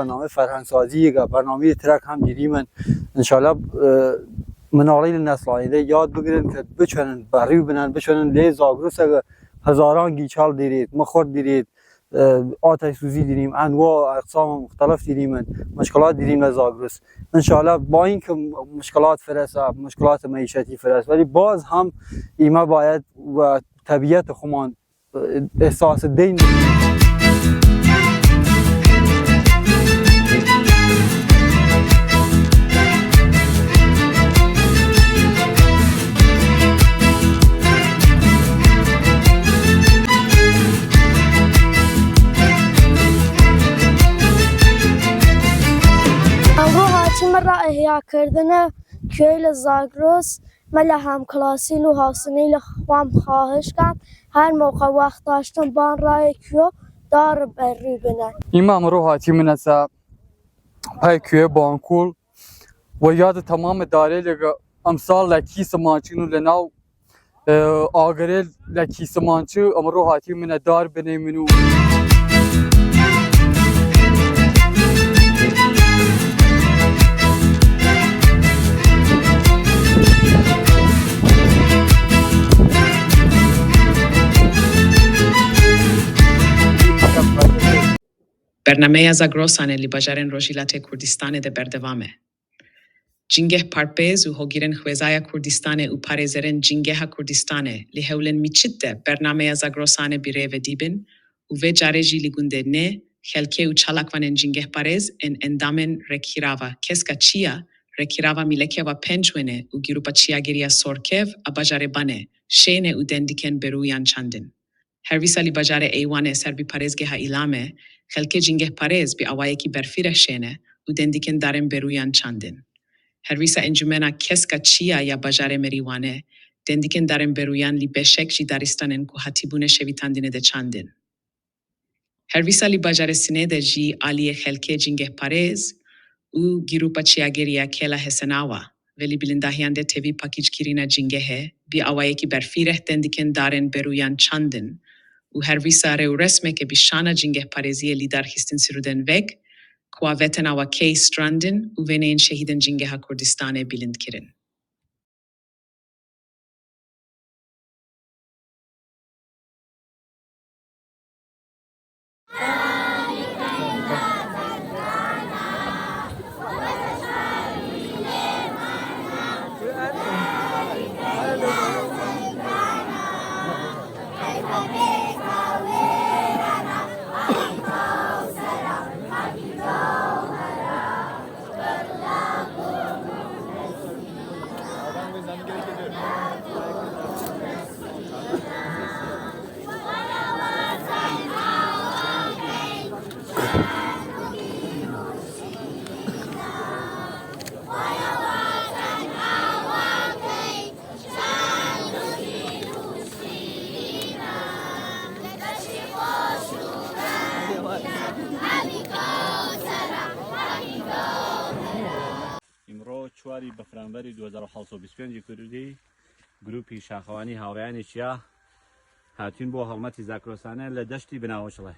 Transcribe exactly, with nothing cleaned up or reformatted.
Bername ferhengsaziyê ge, bernameyê tirek hem dîrî min. Înşallah, e, minarî li neslanê de yad bigirin ke biçenin, berî binen, biçenin lê Zagroseke hezaran gîçal dîrît, mixurt dîrît, e, ateşsûzî dîrîm, enwa eqsama muxtelif dîrîmin, mişkilat dîrîme Zagros. Înşallah bayîn ke mişkilat firese, mişkilat meîşetî fires. Welî baz hem îme bayet we tebiyet xuman, e, esası deyn. Ew hatî min re ihya kirdine kuyê li Zagros, me li hemkilasî û hawsinî li xwe em xwahiş kem, her moqe wext daştin ban rayê kuyo dar berî bine. Îma min ro hatî min esa pey kuyê Bankul. We yad tamamê darê lê emsal lekî simançîn û li nav, e, agirê lekî simançî, em ro hatî min e dar binê min û Bernameya Zagrosane li bajarên Rojhilatê Kurdistanê de berdewam e. Cingeh Parpêz û hogirên Xwezaya Kurdistanê û parêzerên Cingeha Kurdistanê li hewlên mîçit de bernameya Zagrosane bi rê ve dîbin û vê carê jî li gundê Nê, Xelkê û çalakvanên cingehparêz ên endamên Rekhîrava Keska Çiya, Rekhîrava Mîlekeva Penc Wênê û Grûpa Çiyageriya Sorkev a bajarê Banê şêne û dendikên berûyan çandin. Hervîsa li bajarê Eywanê ser bi parêzgeha Îlame, xelkê cingehparêz bi awayekî berfîreh şêne û dendikên darên berûyan çandin. Hervîsa Encûmena Keska Çiya ya bajarê Merîwanê, dendikên darên berûyan li beşek ji daristanên ku hatîbûne şevitandinê de çandin. Hervîsa li bajarê Sinê de jî aliyê xelkê cingehparêz û Grûpa Çiyageriya Kela Hesenawa, ve li bilindahiyan de tevî pakîckirîna cingehê bi awayekî berfîreh dendikên darên berûyan çandin û hervîsa rêwresmeke bi şana cingehparêziyê li dar xistin sirûdên vek, ku avetên awa Key Strandin û wêneyên şehîdên Cingeha Kurdistanê bilind kirin. Îmro çwarî Bifranverî du hezar û heft sed û bîst pêncî Kurdî, grûpî şaxewanî Hawreyanê Çiya hatîn bo helmetî Zakrosane li deştî Binahoşle.